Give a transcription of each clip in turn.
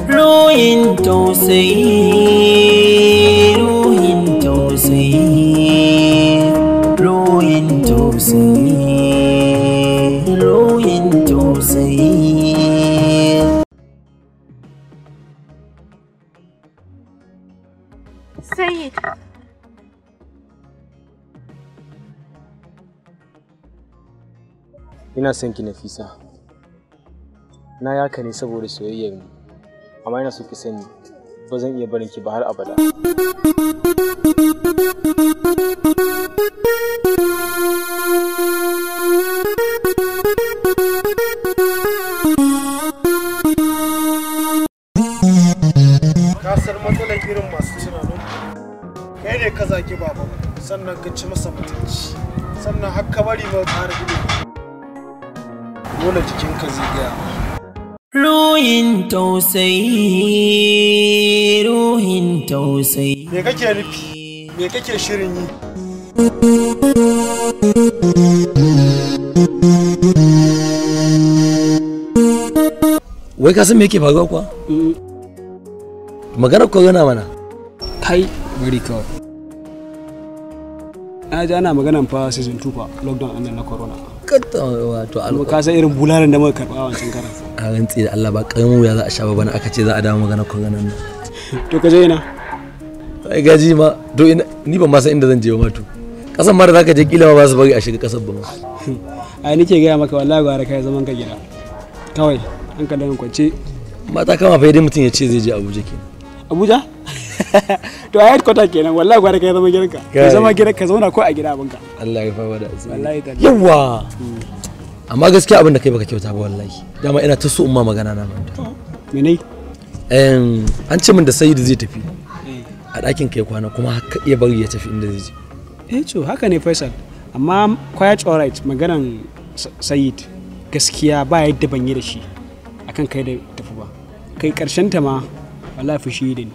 Ruhin tausayi, ruhin tausayi, ruhin tausayi, ruhin tausayi. Sayyid. Ina son ki Nafisa. Na yaka ne saboda soyayyar mu. Amma ina so ki sani ba zan iya barin ki ba har abada. Kasar matsalar irin masu tunanin kai ne ka zagi baba sannan ka ci masa mutunci sannan har ka bari ma ƙara ido dole jikinka zai gaya ma. Ruhin tausayi, ruhin tausayi. Me kake nufi? Me kake shirin yi? Wai ka san me yake faruwa kuwa? Maganar corona mana. Kai bari kawai. Na ji ana maganan fa season 2 fa lockdown ɗin na corona. Katta wato alƙa. Ka san irin bulalan da muka karɓa a wancan karan. A rantsi da Allah ba karamin wuya za a sha ba bana aka ce za a dawo maganar corona nan. To ka je ina? Ai gaji ma to ina ni ban ma san inda zan je ba ma to. Kasan ma da zaka je kila ma ba su bari a shiga kasar ba ma. Ai nake gaya maka wallahi gwara kai zaman ka gida. Kawai hankalin kwance. Mata kama fa dai mutum ya ce zai je Abuja kenan. Abuja? To a headquarter kenan wallahi gwara kai zama gidanka. Ka zama gidanka ka zauna ko a gida abinka. Allah ya fawa da asiri. Wallahi tallahi. Yawa. Amma gaskiya abin da kai baka kyauta ba wallahi. Dama ina ta so in ma magana na manta. Me ne? An ce min da Sayidu zai tafi. A ɗakin kai kwana kuma ka iya bari ya tafi inda zai je. Eh to haka ne Faisal. Amma quite alright maganan Sayid gaskiya ba yadda ban yi da shi akan kai da tafi ba. Kai karshen ta ma wallahi fushi da ni.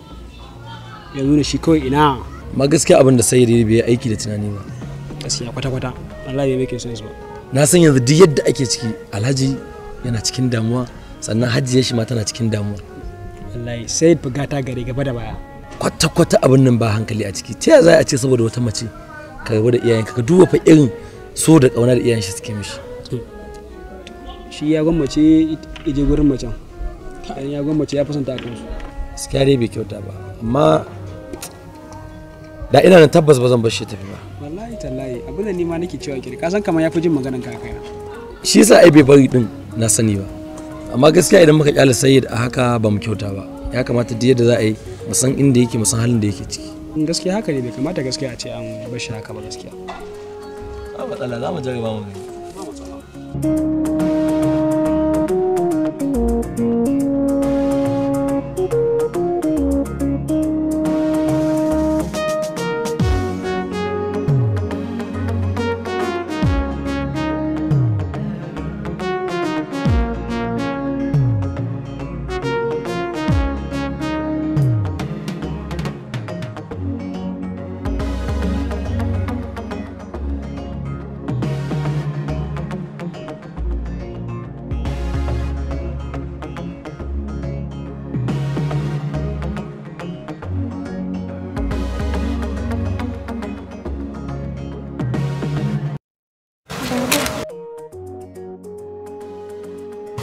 Ya nuna shi kawai ina. Ma gaskiya abin da Sayid ya bai aiki da tunani ba. Gaskiya kwata-kwata wallahi bai make sense ba. Na san yanzu duk yadda ake ciki Alhaji yana cikin damuwa sannan Hajiyar shi ma tana cikin damuwa. Wallahi Sayid bugata gare gaba da baya. Kwata-kwata abin nan ba hankali a ciki. Ta yaya za a ce saboda wata mace ka rabu da iyayenka ka duba fa irin so da kauna da iyayen shi suke mishi. Shi ya gwammace ya je gurin macen. Dan ya gwammace ya fasanta a kansu. Gaskiya dai bai kyauta ba amma da ina nan tabbas ba zan bar shi tafi ba. Wallahi tallahi abin da ni ma nake cewa kire ka san kamar ya fi jin maganan ka kaina. Shi yasa ai bai bari din na sani ba. Amma gaskiya idan muka kyale Sayyid a haka ba mu kyauta ba. Ya kamata duk yadda za a yi mu san inda yake mu san halin da yake ciki. Gaskiya haka ne bai kamata gaskiya a ce an bar shi haka ba gaskiya. Ba matsala za mu jarraba mu gani. Ba matsala.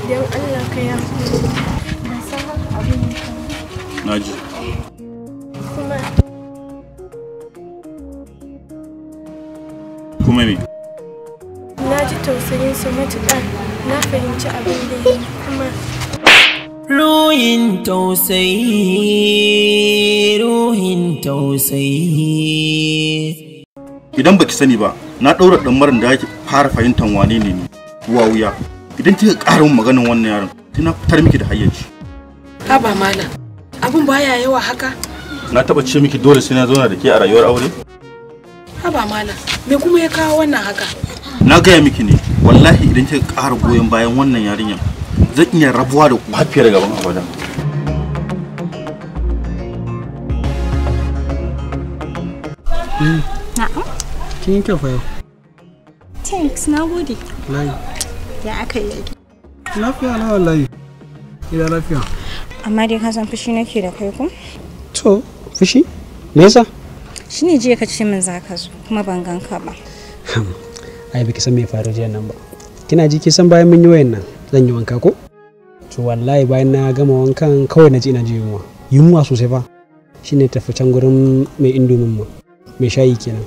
Don Allah ka yi haƙuri. Ban san haka abin ya faru. Na ji. Kuma Kuma me? na ji tausayin su matuƙa. Na fahimci abin da ya yi kuma Ruhin tausayi, ruhin tausayi. Idan baki sani ba, na ɗaura ɗamarin da ake fara fahimtar wane ne ni. Wuya. Idan kika ƙara min maganin wannan yaron, sai na fitar miki da hayyaci. Haba malam, abun baya yawa haka? Na taɓa ce miki dole sai na zauna da ke a rayuwar aure? Haba malam, me kuma ya kawo wannan haka? Na gaya miki ne, wallahi idan kika ƙara goyon bayan wannan yarinyar, zan iya rabuwa da ku har fiye da gaban abada. Na'am. Kin yi kyau fa yau. Thanks, na gode. Wallahi. Ya aka yi? Lafiya na wallahi. Ina lafiya. Amma dai ka san fushi nake da kai ko? To, fushi? Me yasa? Shine jiya ka ce min za ka zo kuma ban gan ka ba. Ai baki san me ya faru jiya nan ba. Kina ji kin san bayan mun yi wayan nan zan yi wanka ko? To wallahi bayan na gama wankan kawai na ji ina ji yunwa. Yunwa sosai fa. Shine tafi can gurin mai indomin mu. Mai shayi kenan.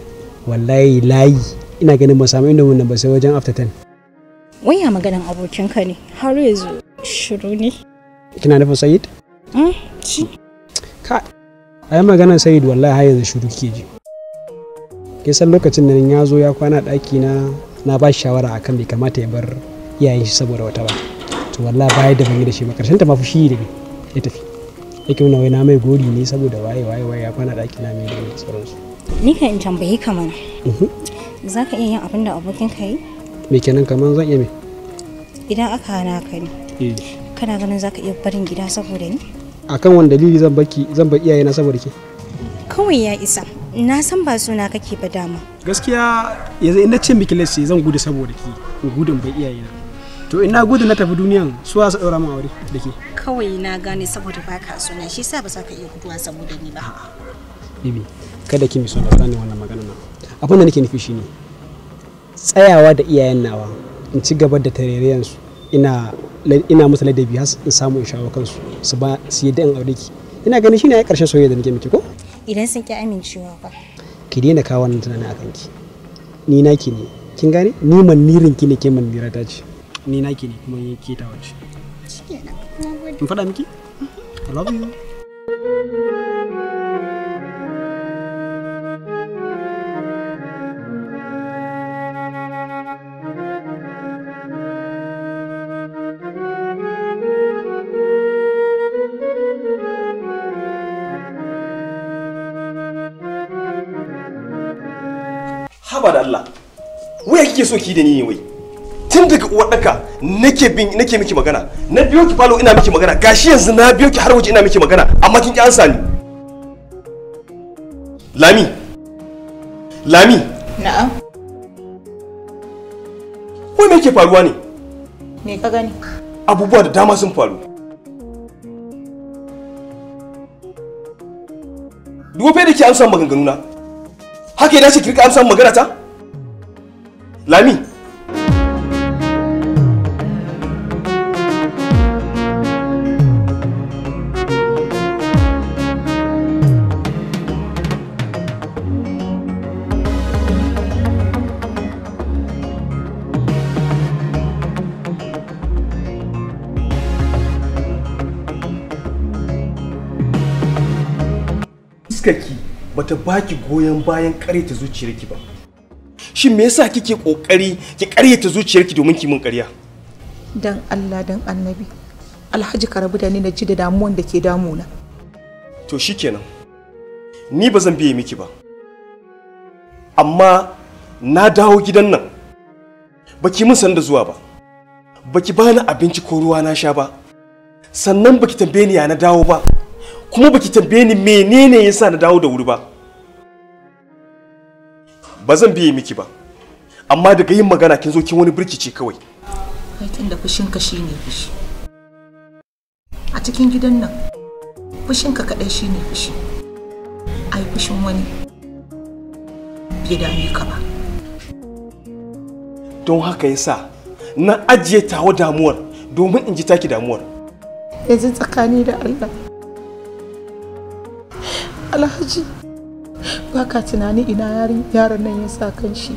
Wallahi layi ina ganin ban samu indomin nan ba sai wajen after 10. Waya maganan abokinka ne har yanzu shiru ne. Kina nufin Sayid? Shi. Ka ai maganar Sayid wallahi har yanzu shiru kike ji. Kin san lokacin nan ya zo ya kwana ɗaki na na ba shi shawara akan bai kamata ya bar iyayen shi saboda wata ba. To wallahi baya da ban yi da shi ba karshen ta ma fushi da ni ya tafi. Yake nuna wai na mai gori ne saboda waye waye waye ya kwana ɗaki na mai da sauransu. Ni kan in tambaye ka mana. Za ka iya yin abin da abokinka yi? Me kenan kaman zan iya me? Idan aka hana ka ne. Kana ganin za ka iya barin gida saboda ni? Akan wani dalili zan baki zan bar iyayena saboda ke? Kawai ya isa. Na san ba suna kake ba dama. Gaskiya yanzu in na ce miki lesse zan gudu saboda ki in gudun bai iyayena. To in na gudu na tafi duniyan su za su daura min aure da ke. Kawai na gane saboda baka suna shi yasa ba za ka iya guduwa saboda ni ba. Bibi kada ki misunderstand wannan magana na. Abin da nake nufi shine tsayawa da iyayen nawa in ci gaba da tarerayen su ina ina musu ladabi har in samu in shawo kansu su ba su yadda in aure ki. Ina ganin shine ai karshen soyayya da nake miki ko? Idan sun ki amincewa ba. Ki daina kawo wannan tunanin akan ki. Ni naki ne. Kin gane? Ni manirin ki ne ke manira ta ce. Ni naki ne kuma ke ta wace. Shikenan. Nagode. In faɗa miki? I love you. Haba da Allah, waya kike so ki da ni ne wai? Tun daga uwar daka nake bin nake miki magana, na biyo ki falo ina miki magana, gashi yanzu na biyo ki har waje ina miki magana, amma kin ki ansa ni. Lami, Lami. Na'am. Wai me yake faruwa ne? Me ka gani? Abubuwa da dama sun faru. Duba da ke amsa maganganu na. Haka ya dace ki rika amsa magana ta? Lami. Fuskarki bata baki goyon bayan karyata zuciyarki ba. Shin me yasa kike kokari ki karyata zuciyarki domin ki mun karya? Dan Allah dan Annabi. Alhaji ka rabu da ni na ji da damuwan da ke damuna. To shikenan. Ni ba zan biye miki ba. Amma na dawo gidan nan. Baki mun san da zuwa ba. Baki bani abinci ko ruwa na sha ba. Sannan baki tambaye ni ya na dawo ba. Kuma baki tambaye ni menene yasa na dawo da wuri ba. Ba zan biye miki ba. Amma daga yin magana kin zo kin wani birkice kawai. Kai tunda fushinka shine fushi. A cikin gidan nan fushinka kadai shine fushi. Ai fushin wani bai dame ka ba. Don haka yasa na ajiye tawa damuwar domin in ji taki damuwar. Yanzu tsakani da Allah. Alhaji baka tunani ina yaron nan ya sa kan shi,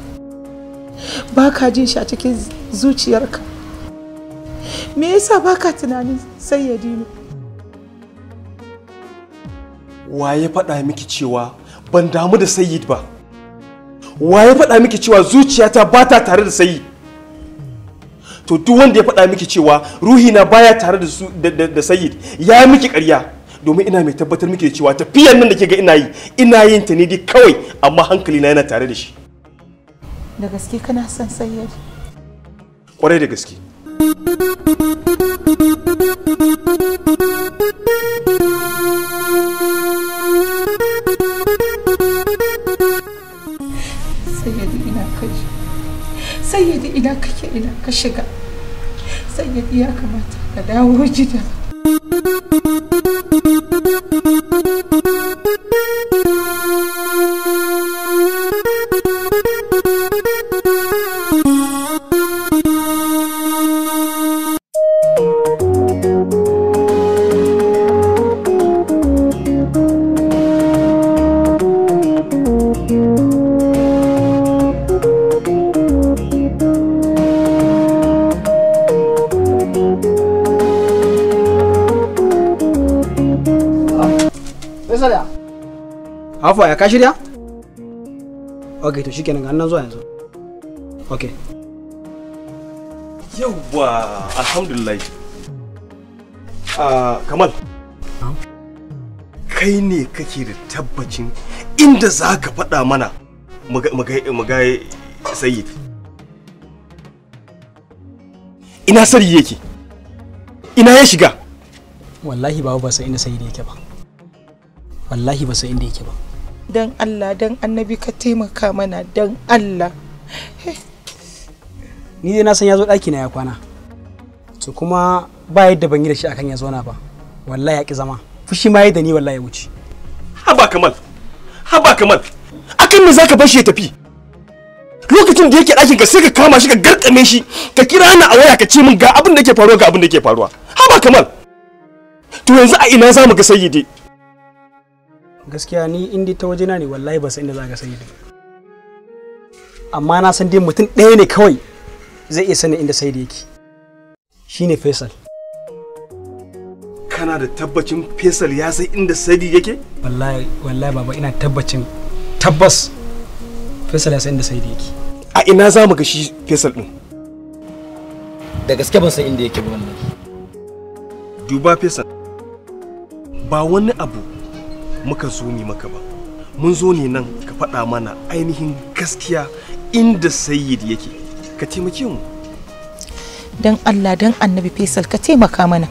baka jin shi a cikin zuciyarka. Me yasa baka tunanin Sayyadi ne? Wa ya faɗa miki cewa ban damu da Sayyid ba? Wa ya faɗa miki cewa zuciyata ba ta tare da Sayyid? To duk wanda ya faɗa miki cewa ruhina baya tare da Sayyid ya miki ƙarya. Domin ina mai tabbatar miki da cewa tafiyan nan da ke ga ina yi ina yin ta ne dai kawai, amma hankali na yana tare da shi. Da gaske kana son Sayyid? Kwarai da gaske. ka je? Sayyidi ina kake, ina ka shiga? Sayyidi ya kamata ka dawo gida. Hafa ya ka shirya? Ok, to shikenan ga nan zuwa yanzu. Ok. Yawwa, alhamdulillah. Kamal. Kai ne kake da tabbacin inda za ka faɗa mana mu ga Sayyid. Ina Sayyid yake? Ina ya shiga? Wallahi baba ba san inda Sayyid yake ba. Wallahi ba san inda yake ba. Dan Allah, dan Annabi ka taimaka mana, dan Allah. Ni dai na san ya zo ɗaki na ya kwana. To kuma ba yadda ban yi da shi akan ya zauna ba. Wallahi ya ki zama. Fushi ma yadda ni wallahi ya wuce. Haba Kamal. Haba Kamal. Akan me zaka bar shi ya tafi? Lokacin da yake ɗakin ka sai ka kama shi ka garkame shi, ka kira ni a waya ka ce min ga abin da yake faruwa, ga abin da yake faruwa. Haba Kamal. To yanzu a ina za mu ga Sayyidi? Gaskiya ni in dai ta wajena ne wallahi ba san inda za ka Sayyidi. Amma na san dai mutum ɗaya ne kawai zai iya sanin inda Sayyidi yake. Shine Faisal. Kana da tabbacin Faisal ya san inda Sayyidi yake? Wallahi wallahi baba ina tabbacin tabbas Faisal ya san inda Sayyidi yake. A ina za mu ga shi Faisal din? Da gaske ban san inda yake ba wallahi. Duba Faisal. Ba wani abu muka zo ne maka ba, mun zo ne nan ka faɗa mana ainihin gaskiya inda Sayyid yake, ka taimake mu. Dan Allah, dan Annabi Faisal ka taimaka mana.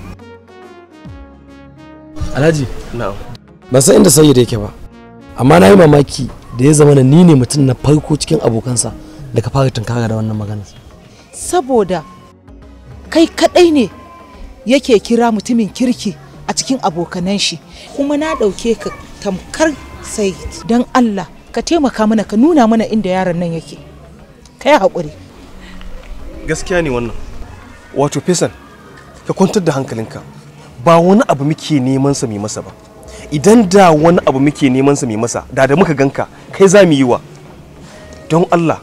Alhaji, na'am. Ban san inda Sayyid yake ba, amma na yi mamaki da ya zama ni ne mutum na farko cikin abokansa da ka fara tunkara da wannan magana. Saboda kai kadai ne yake kira mutumin kirki a cikin abokanan shi, kuma na ɗauke ka tamkar Sayyid. Don Allah ka taimaka mana, ka nuna mana inda yaron nan yake. Ka yi haƙuri. Gaskiya ne wannan. Wato Faisal, ka kwantar da hankalinka. Ba wani abu muke neman sa mai masa ba. Idan da wani abu muke neman sa mai masa, da muka ganka kai za mu yi wa. Don Allah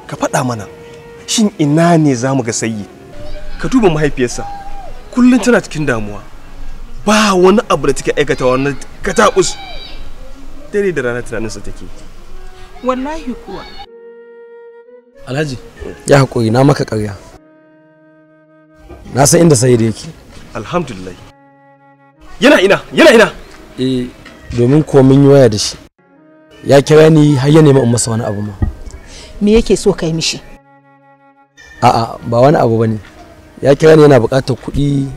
ka faɗa mana, shin ina ne za mu ga Sayyid? Ka duba mahaifiyarsa, kullum tana cikin damuwa. Ba wani abu da take aikatawa na katakus. Dare da rana tunaninsa take. Wallahi kuwa. Alhaji, ya haƙuri na maka ƙarya. Na san inda Sayyid yake. Alhamdulillah. Yana ina, yana ina. Eh, domin ko mun yi waya da shi. Ya kira ni har ya nemi in masa wani abu ma. Me yake so kai mishi? A'a, ba wani abu bane. Ya kira ni yana buƙatar kuɗi,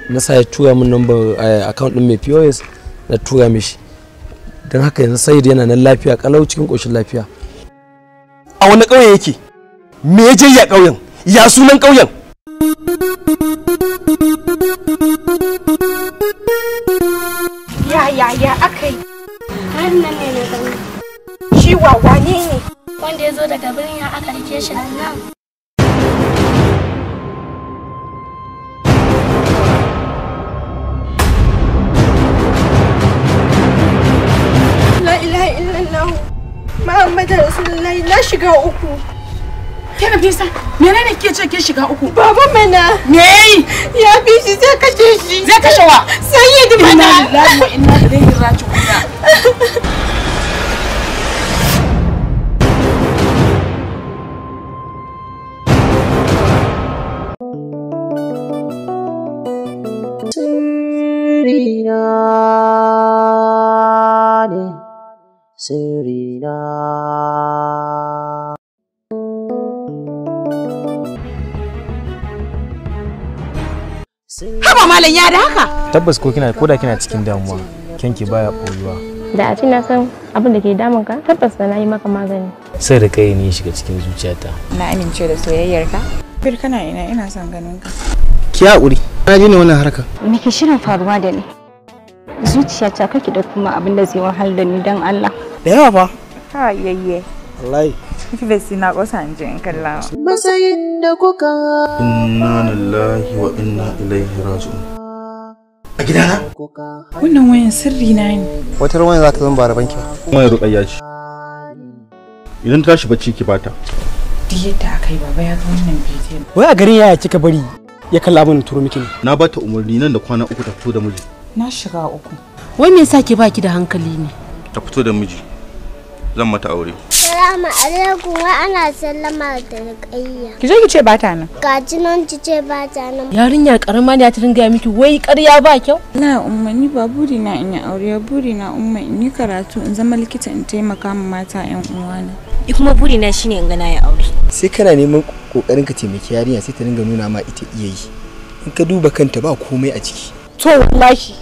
na sa ya tura min number account din mai POS na tura mishi. Don haka yanzu Sayyid yana nan lafiya kalau cikin koshin lafiya. A wani ƙauye yake? Me ya je ya ƙauyen? Ya sunan ƙauyen? Ya ya ya akai. Har nan ne na gani. Shi wa wane ne? Wanda ya zo daga birnin aka rike shi nan. La ilaha illallah Muhammadu Rasulullahi, na shiga uku. Ke Nafisa, menene kike ce ke shiga uku? Baba mana. Me yayi? Ya bi shi zai kashe shi. Zai kashe wa? Sayyid mana. Inna lillahi wa inna ilaihi raji'un. Sirrina ne, sirrina. Haba malam ya da haka? Tabbas ko kina koda kina cikin damuwa, kenki baya boyuwa. Da a ce na san abin da ke damun ka, tabbas da na yi maka magani. Sai da kai ne shiga cikin zuciyata. Na amince da soyayyarka. Bir kana ina ina son ganin ka. Ki haƙuri, na ji ne wannan harka. Me ke shirin faruwa da ni? Zuciyata kake da kuma abin da zai wahal da ni dan Allah. Da yawa fa. Ha yayye. Wallahi. Besi na kosa in je in kalla. Matsayin da kuka Inna lillahi wa inna ilaihi raji'un. A gidana? Wannan wayan sirri na ne. Wata ruwan za ta zama ba rabanki ba. Mai ruƙayya ce. Idan ta tashi bacci ki bata. Duk yadda aka yi baba ya ga wannan bidiyon. Wai a garin yaya kika bari ya kalla abin turo miki ne? Na bata umarni nan da kwana 3 ta fito da miji. Na shiga uku. Wai me yasa ke baki da hankali ne? Ta fito da miji. Zan mata aure. Salamu alaikum, wa ana sallama da Ruqayya. Ki je ki ce ba ta nan. Gaji nan ki ce ba ta nan. Yarinya karama ne ta ringa miki wai ƙarya ba kyau. La umma ni ba buri na in yi aure, buri na umma in yi karatu in zama likita in taimaka ma mata ƴan uwana. Ni kuma buri na shine in ga na yi aure. Sai kana neman kokarin ka taimaki yarinya sai ta ringa nuna ma ita iya yi. In ka duba kanta ba komai a ciki. To wallahi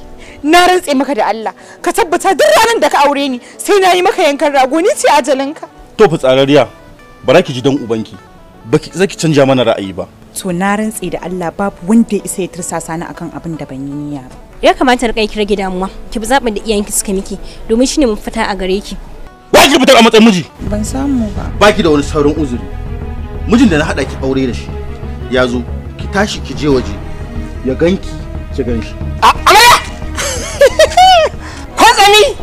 na rantse maka da Allah ka tabbata duk ranar da ka aure ni sai na yi maka yankan rago, ni ce ajalinka. To fitsararriya, bara ki ji dan ubanki, baki zaki canja mana ra'ayi ba. To na rantse da Allah babu wanda ya isa ya tursasa ni akan abin da ban yi niyya ba. Ya kamata rika ki rage damuwa, ki bi zaɓin da iyayenki suka miki domin shine mafita a gare ki. Ba ki fitar a matsayin miji? Ban samu ba. Baki da wani sauran uzuri. Mijin da na hada ki aure da shi ya zo, ki tashi ki je waje ya ganki ki ganshi. Amarya! Kwatsami!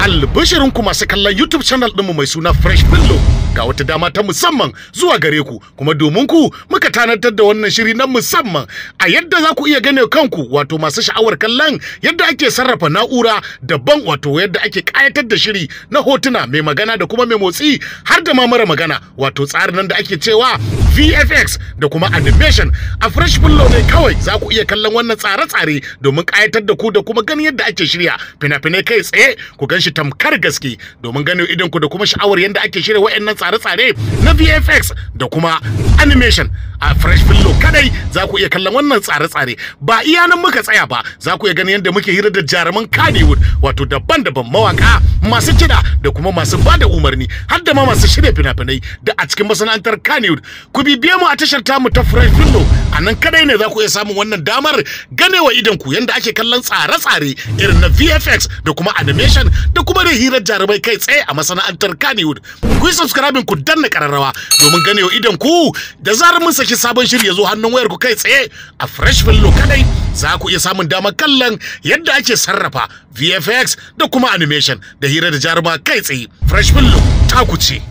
Albishirinku masu kallon YouTube channel ɗinmu mai suna Fresh Bello, ga wata dama ta musamman zuwa gare ku, kuma domin ku muka tanadar da wannan shiri na musamman a yadda za ku iya gane kanku, wato masu sha'awar kallon yadda ake sarrafa na'ura daban, wato yadda ake kayatar da shiri na hotuna mai magana da kuma mai motsi har da ma mara magana, wato tsarin nan da ake cewa VFX da kuma animation. A Fresh Bello ne kawai za ku iya kallon wannan tsare-tsare domin kayatar da ku da kuma ganin yadda ake shirya fina-finai kai tsaye, ku gan shi tamkar gaske domin ganin idan ku da kuma sha'awar yadda ake shirya waɗannan tsare-tsare na VFX da kuma animation. A Fresh Bello kadai za ku iya kallon wannan tsare-tsare. Ba iya nan muka tsaya ba, za ku iya ganin yadda muke hira da jaruman Kannywood, wato daban-daban, mawaka, masu kiɗa da kuma masu bada umarni har da ma masu shirya fina-finai da a cikin masana'antar Kannywood. Ku bibiye mu a tashar tamu ta Fresh Bello, a nan kadai ne za ku iya samun wannan damar ganewa idan ku yadda ake kallon tsare-tsare irin na VFX da kuma animation da kuma da hirar jarumai kai tsaye a masana'antar Kannywood. Ku yi subscribing ku danna kararrawa domin ganewa idan ku da zarar mun saki sabon shiri ya zo hannun wayar ku kai tsaye. A Fresh Bello kadai za ku iya samun damar kallon yadda ake sarrafa VFX da kuma animation da hira da jaruma kai tsaye. Fresh Bello ta ku ce.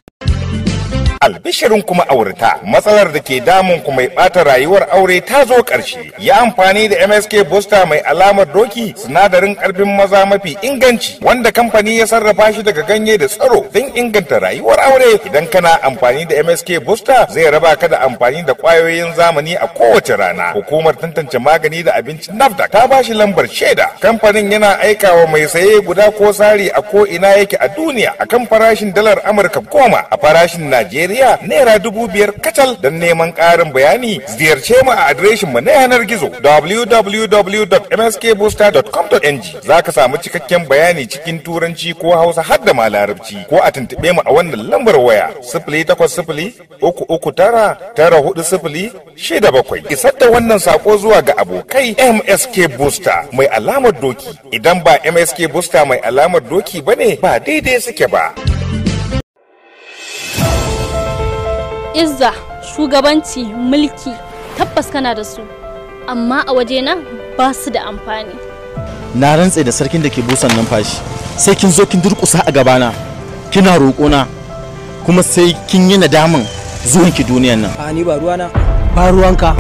Albishirin kuma aurata, matsalar da ke damun ku mai bata rayuwar aure ta zo ƙarshe. Yi amfani da MSK Booster mai alamar doki, sinadarin ƙarfin maza mafi inganci wanda kamfani ya sarrafa shi daga ganye da tsaro don inganta rayuwar aure. Idan kana amfani da MSK Booster zai raba ka da amfani da ƙwayoyin zamani a kowace rana. Hukumar tantance magani da abinci NAFDAC ta bashi lambar shaida. Kamfanin yana aikawa mai saye guda ko sari a ko ina yake a duniya akan farashin dalar Amurka 10, a farashin Najeriya ₦5,000 kacal. Don neman ƙarin bayani ziyarce mu a adireshin mu na yanar gizo www.mskbooster.com.ng. Za ka samu cikakken bayani cikin turanci ko Hausa har da ma Larabci, ko a tuntuɓe mu a wannan lambar waya 08033994067. Isar da wannan sako zuwa ga abokai. MSK Booster mai alamar doki, idan ba MSK Booster mai alamar doki bane ba daidai suke ba. Izza, shugabanci, mulki, tabbas kana da su, amma a wajena ba su da amfani. Na rantse da sarkin da ke busan numfashi, sai kin zo kin durƙusa a gabana, kina roƙona, kuma sai kin yi nadamin zuwanki duniyan nan. A ni ba ruwana, ba ruwanka.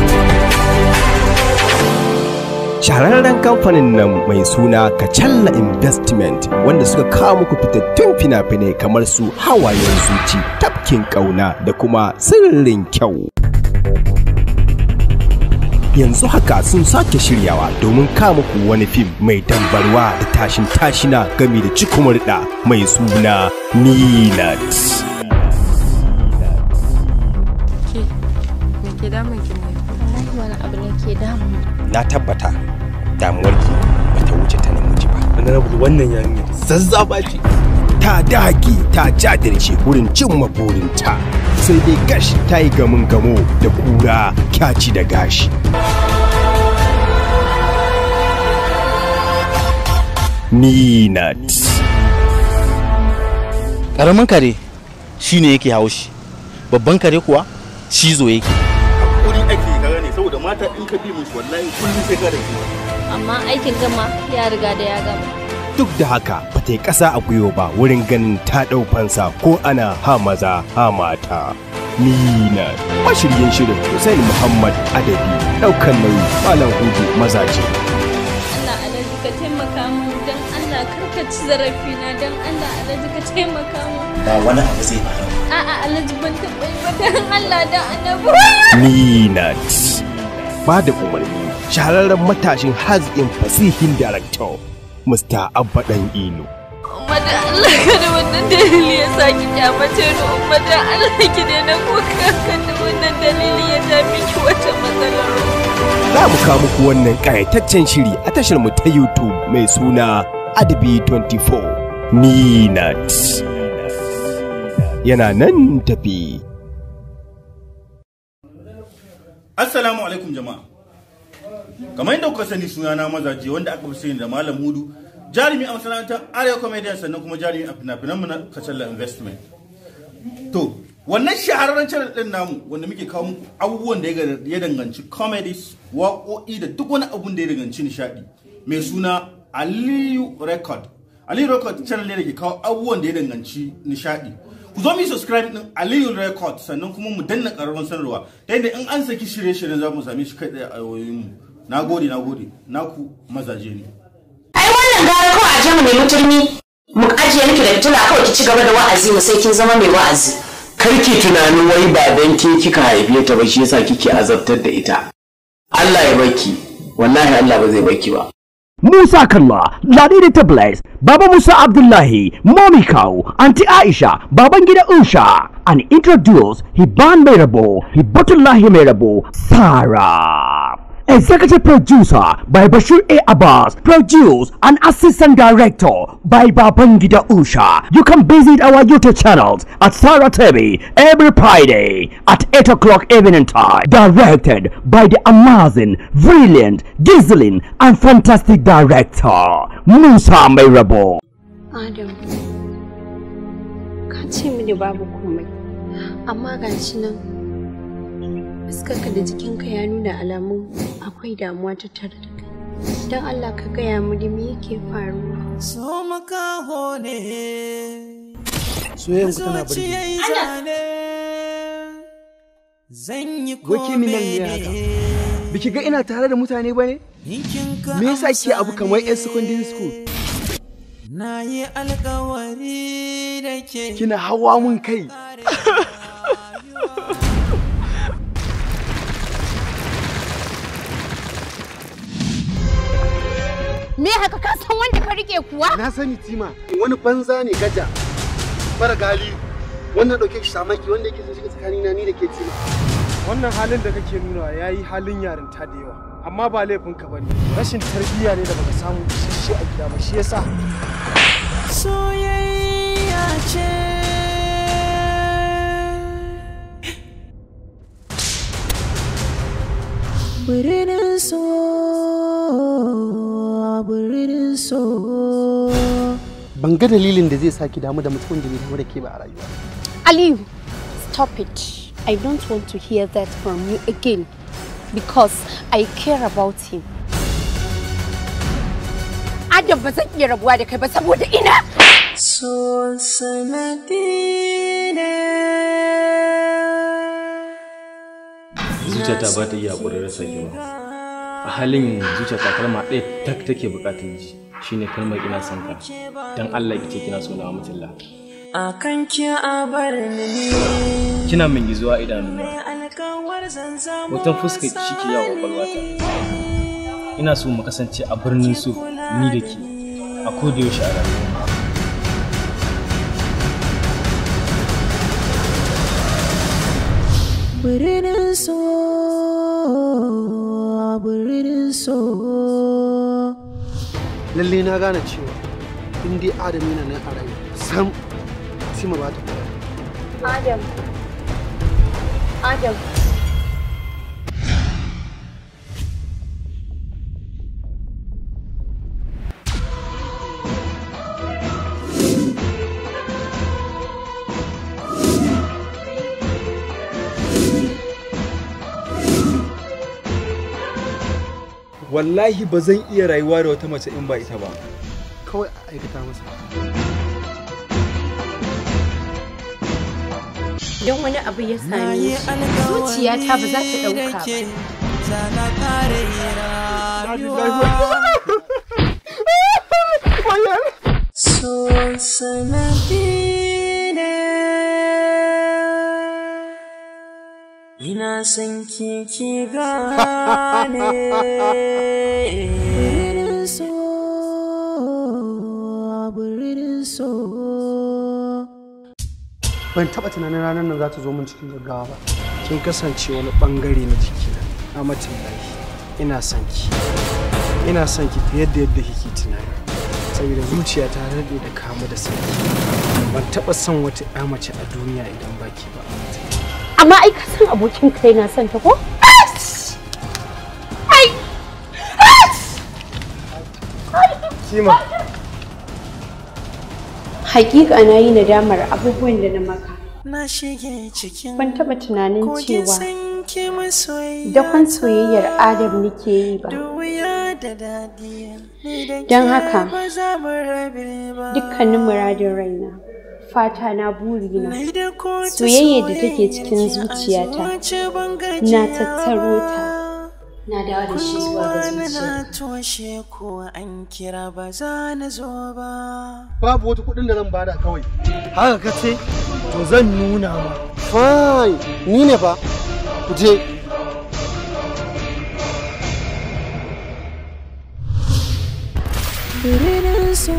Shahararren kamfanin nan mai suna Kacalla Investment, wanda suka kawo muku fitattun fina-finai kamar su Hawayen Zuci, Tafkin Ƙauna da kuma Sirrin Kyau. Yanzu haka sun sake shiryawa domin kawo muku wani fim mai dambarwa da tashin tashina gami da cikumurɗa mai suna Milat. Ke, me ke damun ki ne? Wallahi wani abu ne ke damun. Na tabbata damuwarki bata wuce ta namiji ba. Honorable, wannan yarinya zazzaba ce. Ta dage, ta jajirce wurin cimma burinta. Sai dai gashi ta yi gamin gamo da kura kyaci da gashi. Ninat. Karamin kare shine yake haushi, babban kare kuwa cizo yake. Hakuri ake ka gane, saboda mata in ka bi musu wallahi kullum sai ka rage. Amma aikin gama ya riga da ya gama. Duk da haka ba ta yi ƙasa a gwiwa ba wurin ganin ta ɗau fansa ko ana ha maza ha mata. Nina mashiryin shirin Hussein Muhammad Adabi, ɗaukan nauyi Malam Hudu Mazaje. Allah Alhaji ka taimaka min, don Allah karka ci zarafi na, don Allah Alhaji ka taimaka min. Ba wani abu zai faru. A'a Alhaji ban taɓa yi ba, don Allah don annabi. Ninat ba da umarni shahararren matashin haziƙin fasihin darakta Mr. Abba Dan Ilo. Umma da Allah kada wannan dalili ya sa ki kyamace ni, umma da Allah ki daina kuka, kada wannan dalili ya ja miki wata matsalar. Za mu kawo muku wannan ƙayataccen shiri a tashar mu ta YouTube mai suna Adabi 24 Ninat. Yana nan tafi. Assalamu alaikum jama'a. Kamar yadda kuka sani, sunana Mazaje, wanda aka fi sani da Malam Hudu, jarumi a masana'antar Arewa Comedian, sannan kuma jarumi a fina-finanmu na Kacalla Investment. To, wannan shahararren channel din namu wanda muke kawo muku abubuwan da ya danganci comedies, waƙoƙi da duk wani abun da ya danganci nishaɗi, mai suna Aliyu Record. Aliyu Record channel ne da ke kawo abubuwan da ya danganci nishaɗi. Ku zo mu yi subscribe din Aliyu Record, sannan kuma mu danna ƙararrawar sanarwa ta yadda in an saki shirye-shiryen za mu same shi kai tsaye a wayoyinmu. Na gode, na gode, naku Mazaje ne. Ai wannan gara kawai a je mu nemi turmi mu ajiye miki da fitila, kawai ki ci gaba da wa'azi mu sai kin zama mai wa'azi. Karki tunanin wai ba dan ke kika haife ta ba shi yasa kike azabtar da ita. Allah ya baki, wallahi Allah ba zai baki ba. Musa Kalla, Ladidi Tablets, Baba Musa Abdullahi, Mommy Cow, Auntie Aisha, Babangida Usha, and introduce Hiban Merabo, Hibatullahi Merabo, Sarah. Executive producer by Bashir A. Abbas, produced and assistant director by Babangida Usha. You can visit our YouTube channels at Sarah TV every Friday at 8 o'clock evening time. Directed by the amazing, brilliant, dazzling, and fantastic director, Musa Mairabo. Adam, ka ce mini babu komai, amma ga shi nan fuskarka da jikinka ya nuna alamun akwai damuwa tattare da kai. Don Allah ka gaya mini me yake faruwa. So makaho ne. Soyayyar ku tana burge ni. Zan yi Wai ke min nan ne haka? Biki ga ina tare da mutane ba ne? Me yasa ke abu kamar 'yan secondary school? Na yi alkawari da ke. Kina hawa mun kai. Me haka, ka san wanda ka rike kuwa? Na sani Tima, wani banza ne gaja. Mara gali, wannan dauke shi samaki wanda yake son shiga tsakanina ni da ke Tima. Wannan halin da kake nuna ya yi halin yarinta da yawa, amma ba laifinka ba ne. Rashin tarbiyya ne da baka samu isasshe a gida ba, shi yasa. Soyayya ce. Birnin so, birnin so. Ban ga dalilin da zai sa ki damu da mutumin da bai damu da ke ba a rayuwa. Aliyu, stop it. I don't want to hear that from you again because I care about him. Adam, ba zan iya rabuwa da kai ba saboda ina. So sanadi ne. Zuciyata ba ta iya haƙurin rasa ki ba. A halin yanzu zuciyata kalma ɗaya tak take buƙatar ji, shine kalmar ina son ka. Dan Allah ki ce kina so na mutulla. Akan ki a bar ni. Kina min gizuwa idanuna. Alkawar zan zamo Hoton fuskar ki shike yawo kwakwalwata. Ina so mu kasance a birnin su ni da ke a koda yaushe a rayuwa. Birnin so, birnin so. Lalle na gane cewa in dai Adam yana nan a rayu, sam Sima ba ta kula. Adam. Adam. Wallahi ba zan iya rayuwa da wata mace in ba ita ba. Kawai a aikata masa. Don wani abu ya same shi, zuciyata ba za ta ɗauka ba. So sanadi ne ina son ki ki gane. Birnin so, birnin so. Ban taɓa tunanin ranar nan za ta zo min cikin gaggawa ba. Kin kasance wani bangare na jikina. Amatullahi, ina son ki. Ina son ki fiye da yadda kike tunani. Saboda zuciya ta daɗe da kamu da sanki. Ban taɓa son wata ƴa mace a duniya idan ba ki ba. Amma ai ka san abokin kai na son ta ko? Ai! Sima. Hakika na yi nadamar abubuwan da na maka. Na shige cikin Ban taɓa tunanin kogin cewa sanki masoyiya dakon soyayyar Adam nake yi ba. wuya da daɗi ni da Don ke haka, ba za mu rabe ba. Dukkanin muradin raina, fata na burina, Ni da ko ta soyayyar da take cikin soyayyar ki a zuciyata, zuci ban na gajiya tattaro ta. Na dawo da shi zuwa ga Kunnuwana zuciya. na toshe ko an kira ba za na zo ba. Babu wata kuɗin da zan bada kawai. Haka ka ce, to zan nuna ma. Fine, ni ne fa. Ku je. Birnin so,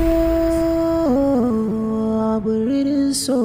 birnin so.